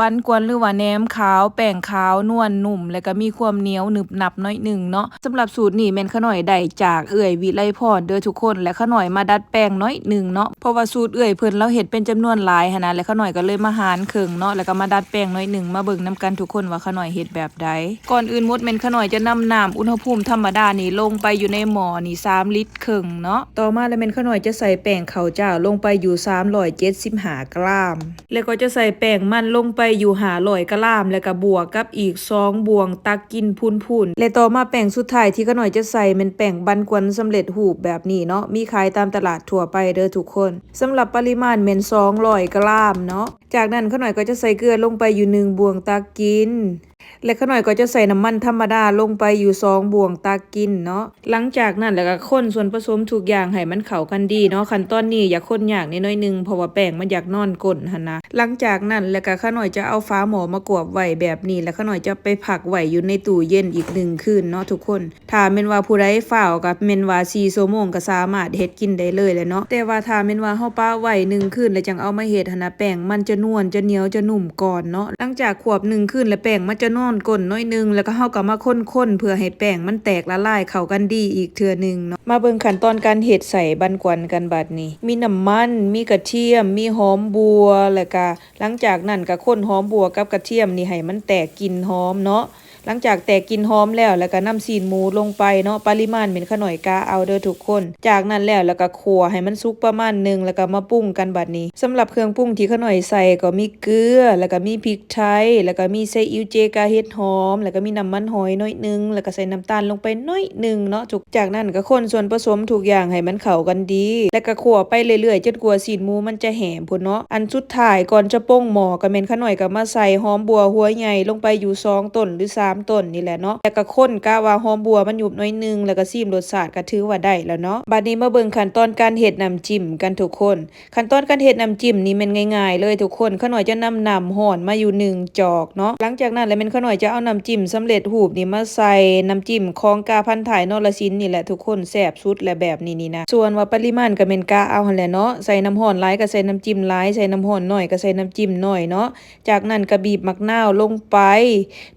ປັ້ນກວນ ຫຼືວ່າແໜມຂາວ, ແປ້ງຂາວ, ນວນ, ນຸ້ມ ແລະກະມີຄວາມໜຽວໜຶບໜັບໜ້ອຍໜຶ່ງເນາະ. ສຳລັບສູດນີ້ແມ່ນຂະນ້ອຍໄດ້ຈາກເອື້ອຍວິໄລພອນເດີທຸກຄົນ ແລະຂະນ້ອຍມາດັດແປງໜ້ອຍໜຶ່ງເນາະ ເພາະວ່າສູດເອື້ອຍເພິ່ນລາວເຮັດເປັນຈຳນວນຫຼາຍຫັ້ນນະ ແລະຂະນ້ອຍກໍເລີຍມາຫານເຄິ່ງເນາະ ແລະກໍມາດັດແປງໜ້ອຍໜຶ່ງ. ມາເບິ່ງນຳກັນທຸກຄົນວ່າຂະນ້ອຍເຮັດແບບໃດ. ກ່ອນອື່ນໝົດແມ່ນຂະນ້ອຍຈະນຳນ້ຳອຸນຫະພູມທຳມະດານີ້ລົງໄປຢູ່ໃນໝໍ້ນີ້ສາມລິດເຄິ່ງເນາະ. ຕໍ່ມາແລ້ວແມ່ນຂະນ້ອຍຈະໃສ່ແປ້ງເຂົ້າຈ້າວລົງໄປຢູ່ສາມຮ້ອຍເຈັດສິບຫ້າກຣາມ ແລ້ວກໍຈະໃສ່ແປ້ງມັນລົງໄປຢູ່ຫ້າຮ້ອຍກຣາມ ແລ້ວກໍບວກກັບອີກສອງບ່ວງຕັກກິນພູນໆ ແລະຕໍ່ມາແປ້ງສຸດທ້າຍທີ່ຂະນ້ອຍຈະໃສ່ແມ່ນແປ້ງບັ້ນກວນສຳເລັດຮູບແບບນີ້ເນາະ ມີຂາຍຕາມຕະຫຼາດທົ່ວໄປເດີທຸກຄົນ. ສຳລັບປະລິມານແມ່ນສອງຮ້ອຍກຣາມເນາະ. ຈາກນັ້ນຂະນ້ອຍກໍຈະໃສ່ເກືອລົງໄປຢູ່ໜຶ່ງບ່ວງຕັກກິນ ແລະຂະນ້ອຍກໍຈະໃສ່ນ້ຳມັນທຳມະດາລົງໄປຢູ່ສອງບ່ວງຕັກກິນເນາະ. ຫຼັງຈາກນັ້ນແລ້ວກໍຄົນສ່ວນປະສົມທຸກຢ່າງໃຫ້ມັນເຂົ້າກັນດີເນາະ. ຂັ້ນຕອນນີ້ຢາກຄົນຍາກແດ່ໜ້ອຍໜຶ່ງ ເພາະວ່າແປ້ງມັນຢາກນອນກົ້ນຫັ້ນນະ. ຫຼັງຈາກນັ້ນແລ້ວກໍຂະນ້ອຍຈະເອົາຝາໝໍ້ມາກວບໄວ້ແບບນີ້ ແລ້ວຂະນ້ອຍຈະໄປພັກໄວ້ຢູ່ໃນຕູ້ເຢັນອີກໜຶ່ງຄືນເນາະທຸກຄົນ. ຖ້າແມ່ນວ່າຜູ້ໃດຟ້າວກໍແມ່ນວ່າສີ່ຊົ່ວໂມງກໍສາມາດເຮັດກິນໄດ້ເລີຍແຫຼະເນາະ. ແຕ່ວ່າຖ້າແມ່ນວ່າເຮົາປະໄວ້ໜຶ່ງຄືນແລ້ວຈັ່ງເອົາມາເຮັດຫັ້ນນະ ແປ້ງມັນຈະນວນ ຈະໜຽວ ຈະນຸ້ມກ່ອນເນາະ. ຫຼັງຈາກຄວບໜຶ່ງຄືນແລ້ວ ແປ້ງມັນຈະນອນກົ້ນໜ້ອຍໜຶ່ງ ແລ້ວກໍເຮົາກໍມາຄົນໆ ເພື່ອໃຫ້ແປ້ງມັນແຕກລະລາຍເຂົ້າກັນດີອີກເທື່ອໜຶ່ງເນາະ. ມາເບິ່ງຂັ້ນຕອນການເຮັດໃສ່ບັ້ນກວນກັນບັດນີ້. ມີນ້ຳມັນ, ມີກະທຽມ, ມີຫອມບົ່ວ ແລ້ວກໍ ຫຼັງຈາກນັ້ນກໍຄົນຫອມບົ່ວກັບກະທຽມນີ້ໃຫ້ມັນແຕກກິ່ນຫອມເນາະ. ຫຼັງຈາກແຕກກິ່ນຫອມແລ້ວ ແລ້ວກໍນຳຊີ້ນໝູລົງໄປເນາະ. ປະລິມານແມ່ນຂະນ້ອຍກະເອົາເດີທຸກຄົນ. ຈາກນັ້ນແລ້ວ ແລ້ວກໍຂົ້ວໃຫ້ມັນສຸກປະມານໜຶ່ງ ແລ້ວກໍມາປຸງກັນບັດນີ້. ສຳລັບເຄື່ອງປຸງທີ່ຂະນ້ອຍໃສ່ກໍມີເກືອ ແລ້ວກໍມີພິກໄທ ແລ້ວກໍມີໃສ່ອິ້ວເຈກາເຫັດຫອມ ແລ້ວກໍມີນ້ຳມັນຫອຍໜ້ອຍໜຶ່ງ ແລ້ວກໍໃສ່ນ້ຳຕານລົງໄປໜ້ອຍໜຶ່ງເນາະທຸກ ຈາກນັ້ນກໍຄົນສ່ວນປະສົມທຸກຢ່າງໃຫ້ມັນເຂົ້າກັນດີ ແລ້ວກໍຂົ້ວໄປເລື້ອຍໆ ຈົນກວ່າຊີ້ນໝູມັນຈະແຫ້ງພຸ້ນເນາະ. ອັນສຸດທ້າຍກ່ອນຈະປົງໝໍ້ກໍແມ່ນຂະນ້ອຍກໍມາໃສ່ຫອມບົ່ວຫົວໃຫຍ່ລົງໄປຢູ່ສອງຕົ້ນ ຫຼື ສາມຕົ້ນນີ້ແຫຼະເນາະ ແລ້ວກໍຄົນ ກະວ່າຫອມບົ່ວມັນຫຍຸບໜ້ອຍໜຶ່ງ ແລ້ວກໍຊີມລົດຊາດກໍຖືວ່າໄດ້ແລ້ວເນາະ. ບາດນີ້ມາເບິ່ງຂັ້ນຕອນການເຮັດນ້ຳຈິ້ມກັນທຸກຄົນ. ຂັ້ນຕອນການເຮັດນ້ຳຈິ້ມນີ້ແມ່ນງ່າຍໆເລີຍທຸກຄົນ. ຂະນ້ອຍຈະນຳນ້ຳຮ້ອນມາຢູ່ໜຶ່ງຈອກເນາະ. ຫຼັງຈາກນັ້ນແລ້ວແມ່ນຂະນ້ອຍຈະເອົານ້ຳຈິ້ມສຳເລັດຮູບນີ້ມາໃສ່ນ້ຳຈິ້ມຂອງກາພັນທ້າຍນໍລະສິນນີ້ແຫຼະທຸກຄົນ ແຊບສຸດແຫຼະແບບນີ້ນີ້ນະ. ສ່ວນວ່າປະລິມານກໍແມ່ນກະເອົາຫັ້ນແຫຼະເນາະ ໃສ່ນ້ຳຮ້ອນຫຼາຍກໍໃສ່ນ້ຳຈິ້ມຫຼາຍ ໃສ່ນ້ຳຮ້ອນໜ້ອຍກໍໃສ່ນ້ຳຈິ້ມໜ້ອຍເນາະ. ຈາກນັ້ນກໍບີບໝາກນາວລົງໄປ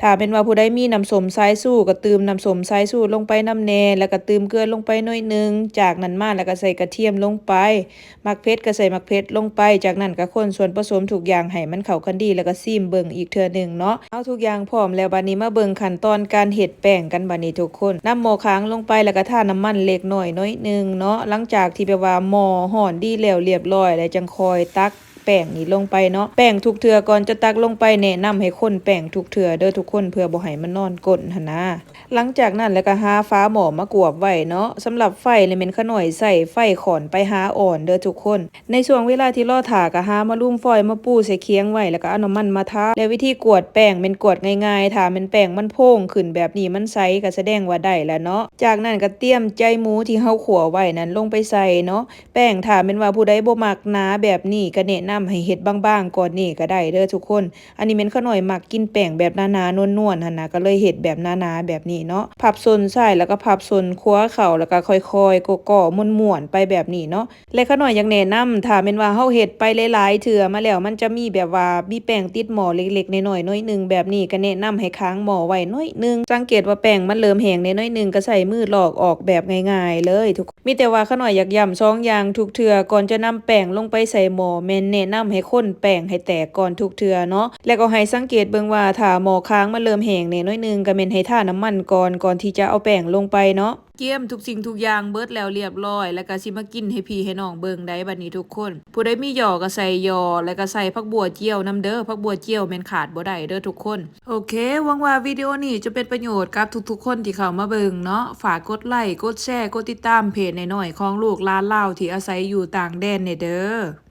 ຖ້າແມ່ນວ່າຜູ້ໃດມີນ້ຳສົ້ມສາຍຊູກໍຕື່ມນ້ຳສົ້ມສາຍຊູລົງໄປນຳແດ່ ແລ້ວກໍຕື່ມເກືອລົງໄປໜ້ອຍໜຶ່ງ. ຈາກນັ້ນມາແລ້ວກໍໃສ່ກະທຽມລົງໄປ ໝາກເຜັດກໍໃສ່ໝາກເຜັດລົງໄປ. ຈາກນັ້ນກໍຄົນສ່ວນປະສົມທຸກຢ່າງໃຫ້ມັນເຂົ້າກັນດີ ແລ້ວກໍຊີມເບິ່ງອີກເທື່ອໜຶ່ງເນາະ. ເອົາທຸກຢ່າງພ້ອມແລ້ວ ບາດນີ້ມາເບິ່ງຂັ້ນຕອນການເຮັດແປ້ງກັນບາດນີ້ທຸກຄົນ. ນຳໝໍ້ຄາງລົງໄປ ແລ້ວກໍທານ້ຳມັນເລັກນ້ອຍໜ້ອຍໜຶ່ງເນາະ. ຫຼັງຈາກທີ່ແບບວ່າໝໍ້ຮ້ອນດີແລ້ວລຽບລ້ອຍ ແລ້ວຈັ່ງຄ່ອຍຕັກ ແປ້ງນີ້ລົງໄປເນາະ. ແປ້ງທຸກເທື່ອກ່ອນຈະຕັກລົງໄປ ແນະນຳໃຫ້ຄົນແປ້ງທຸກເທື່ອເດີທຸກຄົນ ເພື່ອບໍ່ໃຫ້ມັນນອນກົ້ນຫັ້ນນາ. ຫຼັງຈາກນັ້ນແລ້ວກໍຫາຝາໝໍ້ມາກວບໄວ້ເນາະ. ສຳລັບໄຟນີ້ແມ່ນຂະນ້ອຍໃຊ້ໄຟຂ້ອນໄປຫາອ່ອນເດີທຸກຄົນ. ໃນຊ່ວງເວລາທີ່ລໍຖ້າກໍຫາມາລຸມຟອຍມາປູໃສ່ຄຽງໄວ້ ແລ້ວກໍເອົານ້ຳມັນມາທາ. ແລະວິທີກວດແປ້ງແມ່ນກວດງ່າຍໆ ຖ້າແມ່ນແປ້ງມັນໂພງຂຶ້ນແບບນີ້ ມັນໃສ ກໍສະແດງວ່າໄດ້ແລ້ວເນາະ. ຈາກນັ້ນກໍຕຽມໃຈໝູທີ່ເຮົາຂົ້ວໄວ້ນັ້ນລົງໄປໃສ່ເນາະ. ແປ້ງ ຖ້າແມ່ນວ່າຜູ້ໃດບໍ່ມັກໜາແບບນີ້ ກໍແນະນຳໃຫ້ເຮັດບາງໆກ່ອນນີ້ກໍໄດ້ເດີທຸກຄົນ. ອັນນີ້ແມ່ນຂະນ້ອຍມັກກິນແປ້ງແບບໜາໆ ນວນໆ ຫັ້ນນະ ກໍເລີຍເຮັດແບບໜາໆແບບນີ້ເນາະ. ພັບສົ້ນຊ້າຍ ແລ້ວກໍພັບສົ້ນຂວາເຂົ້າ ແລ້ວກໍຄ່ອຍໆກໍໆ ມ້ວນໆໄປແບບນີ້ເນາະ. ແລະຂະນ້ອຍຢາກແນະນຳ ຖ້າແມ່ນວ່າເຮົາເຮັດໄປຫຼາຍໆເທື່ອມາແລ້ວ ມັນຈະມີແບບວ່າມີແປ້ງຕິດໝໍ້ເລັກໆນ້ອຍໆໜ້ອຍໜຶ່ງແບບນີ້ ກໍແນະນຳໃຫ້ຄ້າງໝໍ້ໄວ້ໜ້ອຍໜຶ່ງ. ສັງເກດວ່າແປ້ງມັນເລີ່ມແຫ້ງແດ່ໜ້ອຍໜຶ່ງ ກໍໃຊ້ມືລອກອອກແບບງ່າຍໆເລີຍທຸກ ມີແຕ່ວ່າຂະນ້ອຍຢາກຢ້ຳສອງຢ່າງ ທຸກເທື່ອກ່ອນຈະນຳແປ້ງລົງໄປໃສ່ໝໍ້ ແມ່ນແນະນຳໃຫ້ຄົນແປ້ງໃຫ້ແຕກກ່ອນທຸກເທື່ອເນາະ ແລະກໍໃຫ້ສັງເກດເບິ່ງວ່າ ຖ້າໝໍ້ຄາງມັນເລີ່ມແຫ້ງແດ່ໜ້ອຍໜຶ່ງ ກໍແມ່ນໃຫ້ທານ້ຳມັນກ່ອນ ກ່ອນທີ່ຈະເອົາແປ້ງລົງໄປເນາະ. ກຽມທຸກສິ່ງທຸກຢ່າງເບິດແລ້ວລຽບລ້ອຍ ແລ້ວກໍຊິມາກິນໃຫ້ພີ່ໃຫ້ນ້ອງເບິ່ງໄດ໋ບັດນີ້ທຸກຄົນ. ຜູ້ໃດມີຍໍ່ກໍໃສ່ຍໍ່ ແລ້ວກໍໃສ່ຜັກບົ່ວຈຽວນຳເດີ ຜັກບົ່ວຈຽວແມ່ນຂາດບໍ່ໄດ້ເດີທຸກຄົນ. ໂອເຄ ຫວັງວ່າວິດີໂອນີ້ຈະເປັນປະໂຫຍດກັບທຸກໆຄົນທີ່ເຂົ້າມາເບິ່ງເນາະ. ຝາກກົດໄລ, ກົດແຊ, ກົດຕິດຕາມເພຈນ້ອຍໆຂອງລູກຫຼານລາວທີ່ອາໄສຢູ່ຕ່າງແດນແດ່ເດີ.